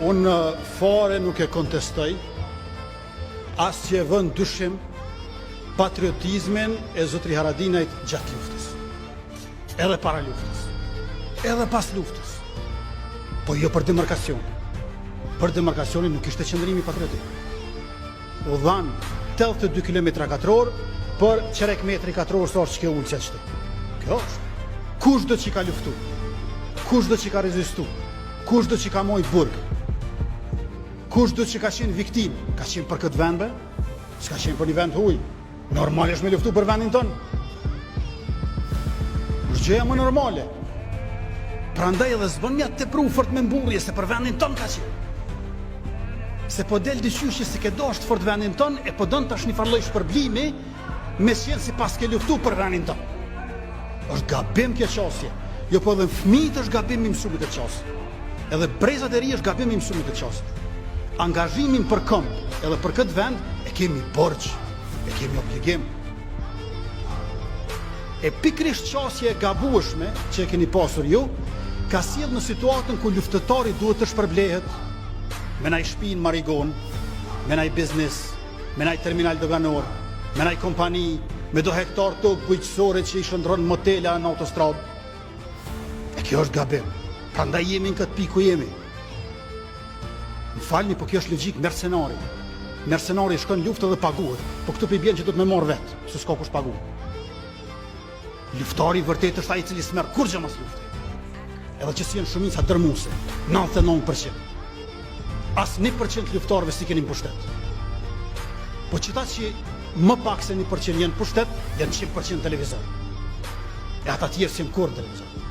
Unë fare nuk e kontestoj, as që e vë në dyshim patriotizmin e zotri Haradinajt gjatë luftës. Edhe para luftës. Edhe pas luftës. Po jo për demarkacionin. Për demarkacionin nuk ishte qëndrimi patriotik. U dhanë 82 km katror për çerek metri katror sa është qekjo ulësja qëtu. Kjo është. Kushdo që ka luftu? Kushdo që ka rezistu? Kushdo që ka majt burg? Kushdo që ka qenë viktimë? Ka qenë për këtë vend be? S'ka qenë për një vend huj? Normal është me luftu për vendin tonë. Është gjëja më normale. Prandaj edhe s'bën m'ja tepru fort me mburrje se për vendin tonë ka qenë. Se po del diqysh që s'e ke dashtë fort vendin tonë e po don tash një farë lloj shpërblimi me qenë si paske luftu për vendin tonë. Është gabim kjo qasje. Jo po edhe fëmijët është gabim me i mësu me këtë qasje. Edhe brezat e ri është gabim me i mësu me këtë qasje. Angazhimin për komb edhe për këtë vend e kemi borxh, e kemi obligim. E pikërisht qasje e gabueshme që e keni pasur ju, ka sjellë në situatën ku luftëtari duhet të shpërblehet me naj shpi në Marigonë, me naj biznis, me naj terminal doganor, me naj kompani, me do hektar tokë bujqësore që i shndërron motela në autostradë. E kjo është gabim. Prandaj jemi në këtë pikë ku jemi. Më falni, po kjo është logjikë mercenari. Mercenari shkon në luftë dhe paguhet. Po këtu po i bjen që do të me marr vet, se s'ka kush paguhet. Luftari i vërtetë është ai i cili s'merr kurrgjë mas lufte. Edhe që s'janë shumica dërmuese, 99%. As 1% të luftëtarëve s'i keni në pushtet. Po qëta që më pak se 1% janë në pushtet, janë 100% televizor. E ata tjerë s'janë kurrë në televizor.